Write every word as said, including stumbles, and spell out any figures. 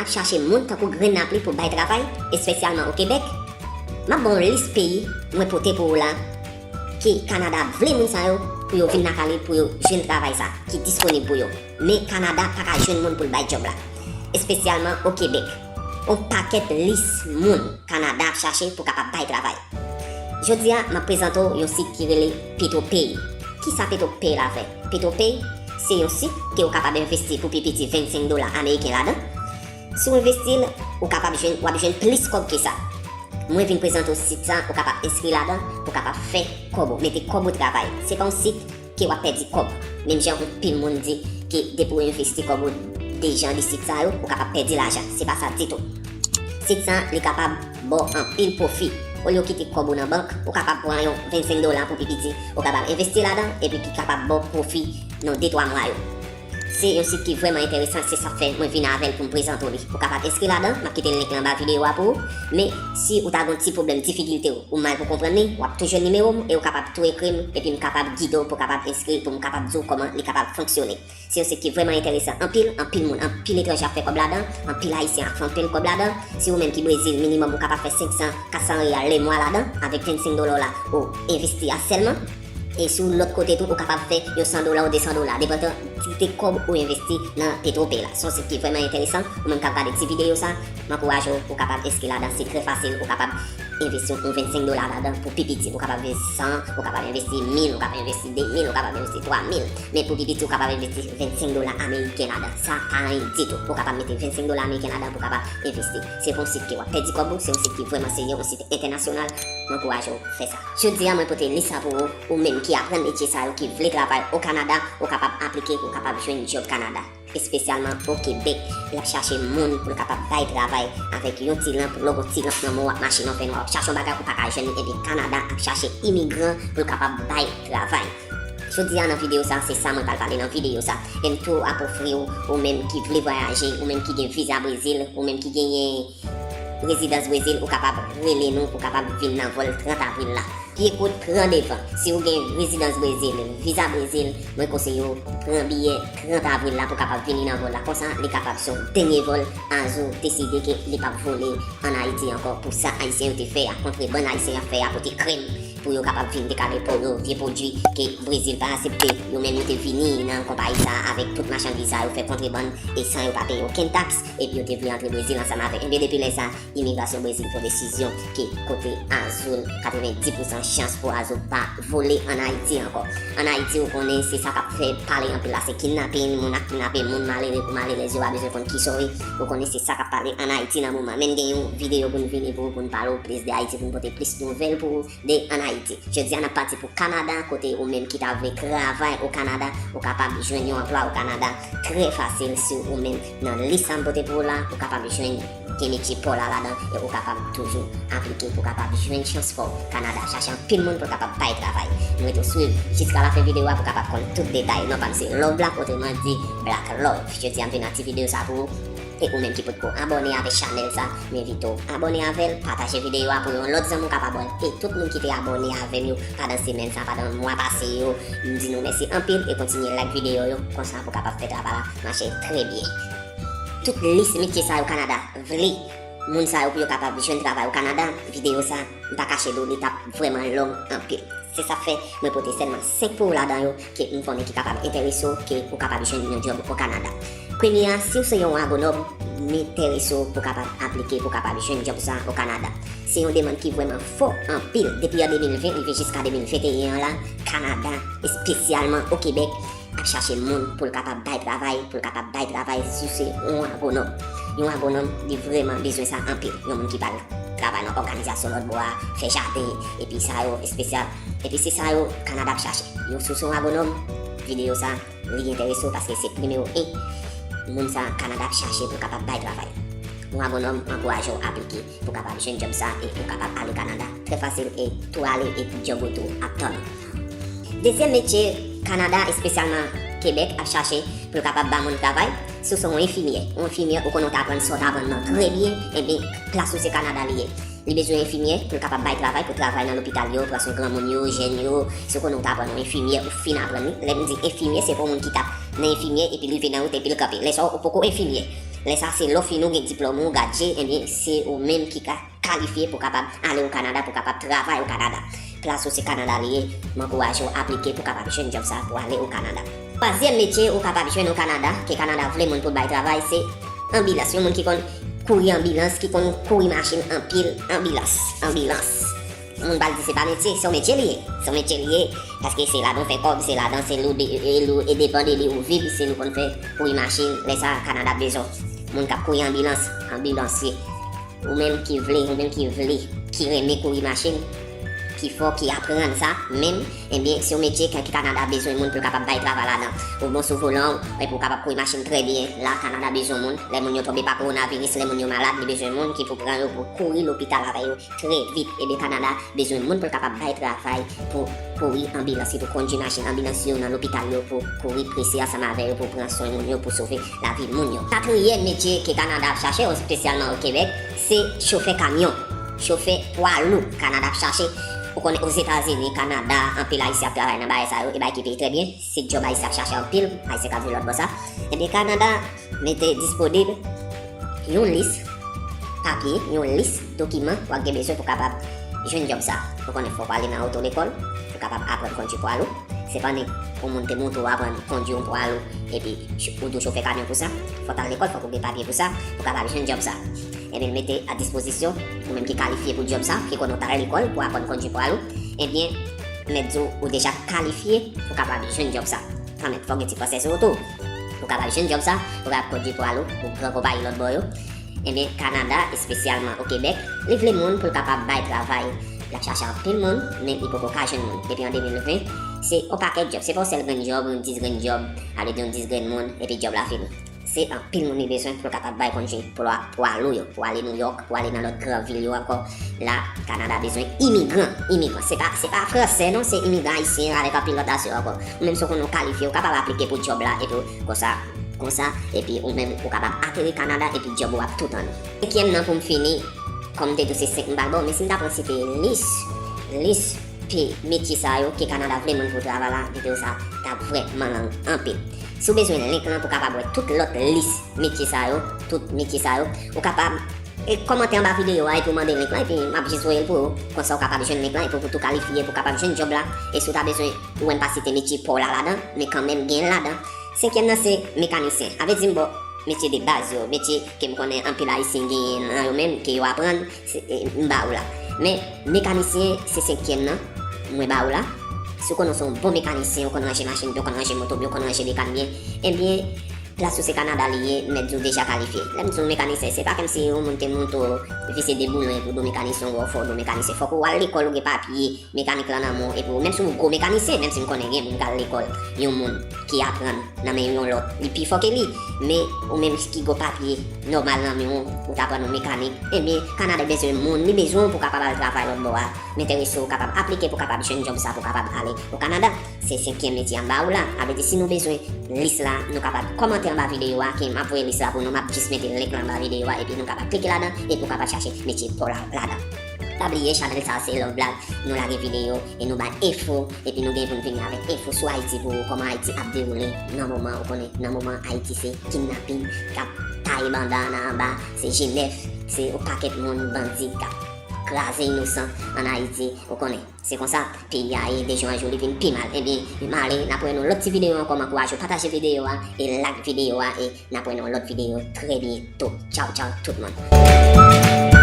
Ap chache moun tankou grenn lapli pou bay travay, espesyalman o Kebèk. M ap ba w yon lis peyi mwen pote pou ou la, ke Kanada vle moun sa yo pou yo vin lakay li, pou yo jwenn travay sa ki disponib pou yo. Men Kanada pa ka jwenn moun pou l bay djòb la, espesyalman o Kebèk. Yon pakèt lis moun Kanada ap chache pou kapab bay travay. Jodi a, m ap prezante w yon sit ki rele PetroPay. Kisa PetroPay la fè? PetroPay se yon sit ke w kapab envesti pou pi piti vennsenk dola ameriken ladan. Si w envesti l, ou kapab jwenn, w ap jwenn plis kòb ke sa. Mwen vin prezante w sit sa, ou kapab enskri ladan, pou kapab fè kòb ou, mete kòb ou travay. Se pa yon sit ke w ap pèdi kòb. Menm jan anpil moun di ke depi w envesti kòb ou deja nan sit sa yo, ou kapab pèdi lajan. Se pa sa ditou. Sit sa, li kapab ba w anpil pwofi. Olye w kite kòb ou nan bank, ou kapab pran yon vennsenk dola pou pi piti, ou kapab envesti ladan, epi ki kapab ba w pwofi nan de twa mwa yo. Se yon sit ki vrèman enteresan, se sa k fè mwen vin avè l pou m prezante w li. Ou kapab enskri ladan, m ap kite link lan anba videyo a pou ou. Men, si ou ta gen yon ti pwoblèm, difikilte, ou mal pou konprann li, w ap tou jwenn nimewo m e ou kapab tou ekri m, epi m kapab gide w pou w kapab enskri, pou m kapab di w kòman li kapab fonksyone. Se yon sit ki vrèman enteresan. Anpil, anpil moun, anpil etranje ap fè kòb ladan, anpil ayisyen ap fè anpil kòb ladan. Si ou menm ki Brezil, minimòm ou kapab fè senk san, kat san reyal lemwa ladan, avèk vennsenk dola w la, ou envesti a sèlman. E sou lòt kote tou, ou kapab fè yon san dola ou de san dola, depandan kantite kòb ou envesti nan PetroPay la. Se yon sit ki vrèman enteresan. Ou menm k ap gade ti videyo sa, m ankouraje w, ou kapab enskri ladan, se trè fasil, ou kapab envesti yon vennsenk dola ladan pou pi piti. Ou kapab envesti san, ou kapab envesti mil, ou kapab envesti de mil, ou kapab envesti twa mil. Men pou pi piti, ou kapab envesti vennsenk dola ameriken ladan. Sa pa anyen ditou. Ou kapab mete vennsenk dola ameriken ladan pou w kapab envesti. Se pa yon sit ke w ap pèdi kòb ou, se yon sit ki vrèman serye, yon sit entènasyonal. M ankouraje w fè sa. Jodi a, mwen pote lis sa pou ou, ou menm ki aprann metye sa yo, ki vle travay o Kanada, ou kapab aplike, ou kapab jwenn djòb Kanada, espesyalman o Kebèk. L ap chache moun pou l kapab bay travay avèk yon ti lanp, lè w gen yon ti lanp nan men w, w ap mache nan fènwa, w ap chache yon bagay ou pa ka jwenn li, ebyen Kanada ap chache imigran pou l kapab bay travay. Jodi a nan videyo sa, se sa mwen pral pale nan videyo sa. E m tou ap ofri w, ou menm ki vle vwayaje, ou menm ki gen viza Brezil, ou menm ki genyen rezidans Brezil, ou kapab rele nou, ou kapab vin nan vòl trant avril la. Pye kout, pran devan. Si ou gen rezidans Brezil, viza Brezil, mwen konseye w pran biyè trant avril la pou kapab vini nan vòl la. Konsa, li kapab se yon dènye vòl Azul deside ke li p ap vole ann Ayiti ankò pou sa Ayisyen yo te fè a, kontrebann Ayisyen yo ap fè a, pote krèm pou yo kapab vin dekale po yo, vye pwodui ke Brezil pa aksepte. Yo menm yo te vini nan konpayi sa a avèk tout machandiz sa yo, fè kontrebann e san yo pa peye okenn taks, epi yo te vle antre Brezil ansanm avè. Ebyen, depi lè sa, imigrasyon Brezil pran desizyon ke kote Azul, katrevenndis pousan chans pou Azul pa vole ann Ayiti ankò. Ann Ayiti, ou konnen, se sa k ap fè pale anpil la, se kidnapin, moun ap kidnape moun, malere kou malerèz, yo pa bezwen konn kisa w ye. Ou konnen se sa k ap pale ann Ayiti nan moman. Men n gen yon videyo pou n vini pou, pou n pale w plis de Ayiti, pou n pote plis nouvèl pou ou de ann Ayiti. Jodi a, n ap pati pou Kanada, kote ou menm ki ta vle travay o Kanada, ou kapab jwenn yon anplwa o Kanada trè fasil. Si ou menm nan lis sa m pote pou ou la, ou kapab jwenn, gen metye pa w la ladan, e ou kapab toujou aplike pou kapab jwenn chans pa w. Kanada ap chache anpil moun pou l kapab bay travay. Nou rete w swiv jiska lafen videyo a pou kapab konn tout detay. Non pa m se Love Black, otreman di Black Love. Jodi a m vin ak ti videyo sa pou ou. E ou menm ki potko abòne avèk chanèl sa, m envite w abòne avè l, pataje videyo a pou yon lòt zanmi w kapab wè l. E tout moun ki te abòne avè m yo pandan semèn sa, pandan mwa pase yo, m di nou mèsi anpil e kontinye like videyo yo, konsa pou kapab fè travay la mache trè byen. Tout lis metye sa yo Kanada vle moun sa yo pou yo kapab jwenn travay o Kanada, videyo sa, m pa kache di w, li t ap vrèman long anpil. Se sa k fè mwen pote sèlman senk pou ou ladan yo ke m konnen ki kapab enterese w, ke ou kapab jwenn yon djòb o Kanada. Premye a, si w se yon agwonòm, m enterese w pou kapab aplike, pou kapab jwenn djòb sa o Kanada. Se yon demann ki vrèman fò anpil. Depi an de mil ven rive jiska de mil venteyen an la, Kanada, espesyalman o Kebèk, ap chache moun pou l kapab bay travay, pou l kapab bay travay si w se yon agwonòm. Yon agwonòm, li vrèman bezwen sa anpil. Yon moun ki pral travay nan òganizasyon lòt bò a, fè jaden, epi sa yo espesyal. Epi se sa yo Kanada ap chache. Yon, si w se yon agwonòm, videyo sa, li enterese w paske se nimewo en moun sa Kanada ap chache pou l kapab bay travay. Yon agwonòm, m ankouraje w aplike pou kapab jwenn djòb sa e pou kapab ale Kanada trè fasil e tou ale e djòb ou tou ap tann ou. Dezyèm metye, Kanada, espesyalman Kebèk, ap chache pou l kapab ba moun travay. Si w se yon enfimyè, yon enfimyè, ou konnen w t aprann sa w t aprann nan trè byen, ebyen, plas ou se Kanada li ye. Li bezwen enfimyè pou l kapab bay travay, pou travay nan lopital yo, pran swen granmoun yo, jèn yo. Si w konnen w t aprann yon enfimyè, ou fin aprann li. Lè m di enfimyè, se pa yon moun ki t ap nan enfimyè epi l rive nan wout epi l kanpe. Lè sa a, ou poko enfimyè. Lè sa se lè w fini w gen diplòm ou, w gradye, ebyen se ou menm ki ka kalifye pou kapab ale o Kanada, pou kapab travay o Kanada. Plas ou se Kanada li ye, m ankouraje w aplike pou kapab jwenn djòb sa pou ale o Kanada. Twazyèm metye ou kapab jwenn o Kanada, ke Kanada vle moun pou l bay travay, se anbilans. Yon moun ki konn kouri anbilans, ki konn kouri machin anpil, anbilans, anbilans. Moun pral di se pa metye, se yon metye li ye. Se yon metye li ye, paske se ladan w fè kòb, se ladan, se lou de, e lou, e depann de li ou viv, se lou konn fè kouri machin, lè sa Kanada ap bezwen moun k ap kouri anbilans, anbilansye. Ou menm ki vle, ou menm ki vle, ki renmen kouri machin, ki fò, ki aprann sa, menm, ebyen, se yon metye ke Kanada bezwen moun pou l kapab bay travay ladan. Ou bon sou volan w, epi w kapab kouri machin trè byen. La, Kanada bezwen moun. Lè moun yo tonbe pa kowonaviris, lè moun yo malad, li bezwen moun ki pou pran yo, pou kouri lopital avè yo trè vit. Ebyen, Kanada bezwen moun pou l kapab bay travay pou kouri anbilans, ki pou kondui machin anbilans yo nan lopital yo, pou kouri prese ansanm avè yo, pou pran swen moun yo, pou sove lavi moun yo. Katriyèm metye ke Kanada ap chache, espesyalman o Kebèk, se chofè kamyon, chofè pwa lou Kanada ap chache. Ou konnen Ozetazini, Kanada, anpil Ayisyen ap travay nan bagay sa yo, e bagay ki peye trè byen. Se djòb Ayisyen ap chache anpil, Ayisyen k ap viv lòt bò sa. Ebyen, Kanada mete disponib yon lis papye, yon lis dokiman w ap gen bezwen pou kapab jwenn djòb sa. Ou konnen fòk w ale nan oto lekòl pou kapab aprann kondui pwa lou. Se pa nik yon moun te montre w aprann kondui yon pwa lou, epi ch-, ou di w chofè kamyon pou sa. Fò w t al lekòl, fòk ou gen papye pou sa, pou kapab jwenn djòb sa. Ebyen, l mete a dispozisyon, ou menm ki kalifye pou djòb sa, ki konnen w t al lekòl pou aprann kondui pwa lou, ebyen, mèt di w, ou deja kalifye pou kapab jwenn djòb sa. Kanmenm, fòk gen ti fransè sou ou tou. Pou kapab jwenn djòb sa, pou kapab kondui pwa lou pou gran konpayi lòt bò yo. Ebyen, Kanada, espesyalman o Kebèk, li vle moun pou l kapab bay travay. L ap chache anpil moun, men li poko ka jwenn moun. Depi an de mil ven, se yon pakèt djòb. Se pa yon sèl grenn djòb, yon dis grenn djòb, ale di yon dis grenn moun, epi djòb la fini. Se anpil moun li bezwen pou l kapab bay kondui pwa, pwa lou yo, pou ale Nouyòk, pou ale nan lòt gran vil yo ankò. La, Kanada bezwen imigran, imigran. Se pa, se pa fransè non, se imigran ayisyen avèk anpil lòt nasyon ankò. Ou menm si w konnen w kalifye, ou kapab aplike pou djòb la, epi w, konsa, konsa, epi ou menm, ou kapab ateri Kanada, epi djòb ou ap tout anni. Senkyèm nan pou m fini, kòm m te di w se senk m pral ba w, men si m ta pran site lis, lis pe metye sa yo ke Kanada vle moun pou travay la, videyo sa t ap vrèman long anpil. Si w bezwen link lan pou kapab wè tout lòt lis metye sa yo, tout metye sa yo, ou kapab e kòmante anba videyo a epi w mande link lan, epi m ap jis voye l pou ou. Konsa w kapab jwenn link lan, epi w tou kalifye pou kapab jwenn djòb la. E si w ta bezwen, ou wè m pa site metye pa w la ladan, men kanmenm gen l ladan. Senkyèm nan se mekanisyen. A vle di m ba w metye de baz yo, metye ke m konnen anpil Ayisyen genyen nan yo menm, ke yo aprann, se, e, m ba ou la. Men, mekanisyen, se senkyèm nan, mwen ba ou la. Si w konnen w se yon bon mekanisyen, ou konn ranje machin byen, ou konn ranje moto byen, ou konn ranje bekàn byen, ebyen, plas ou se Kanada li ye, m mèt di w deja kalifye. Lè m di w mekanisyen, se pa kòmsi yon moun te montre w vise de boulon epi w di w mekanisyen, ou wè w fò w di w mekanisyen. Fòk ou al lekòl, ou gen papye, mekanik lan nan men w, epi w, menm si w gwo mekanisyen, menm si m konnen gen moun k al lekòl, yon moun ki aprann nan men yon lòt, li pi fò ke li, men ou menm ki gwo papye nòmal nan men w, ou t aprann yon mekanik, ebyen, Kanada bezwen moun, li bezwen w pou kapab al travay lòt bò a. M enterese w kapab aplike pou kapab jwenn djòb sa pou kapab ale o Kanada. Se senkyèm metye a m ba ou la. A vle di, si nou bezwen lis la, nou kapab kòmante anba videyo a, ke m ap voye lis la pou nou, m ap jis mete link lan anba videyo a, epi nou kapab klike ladan, epi w kapab chache metye pa w la, ladan. Pa bliye, chanèl sa a se Love Black. Nou lage videyo e nou bay enfo, epi nou gen pou n vini avèk enfo sou Ayiti pou ou, kòman Ayiti ap dewoule nan moman, ou konnen, nan moman Ayiti se kidnapin k ap taye banda nan anba, se G nèf, se yon pakèt moun bandi k ap kraze inosan ann Ayiti, ou konnen. Se konsa peyi a ye, de jou an jou li vin pi mal. Ebyen, m ale, n ap wè nan lòt ti videyo ankò, m ankouraje w pataje videyo a, e like videyo a, e n ap wè nan lòt videyo trè byento. Tchaw, tchaw tout moun.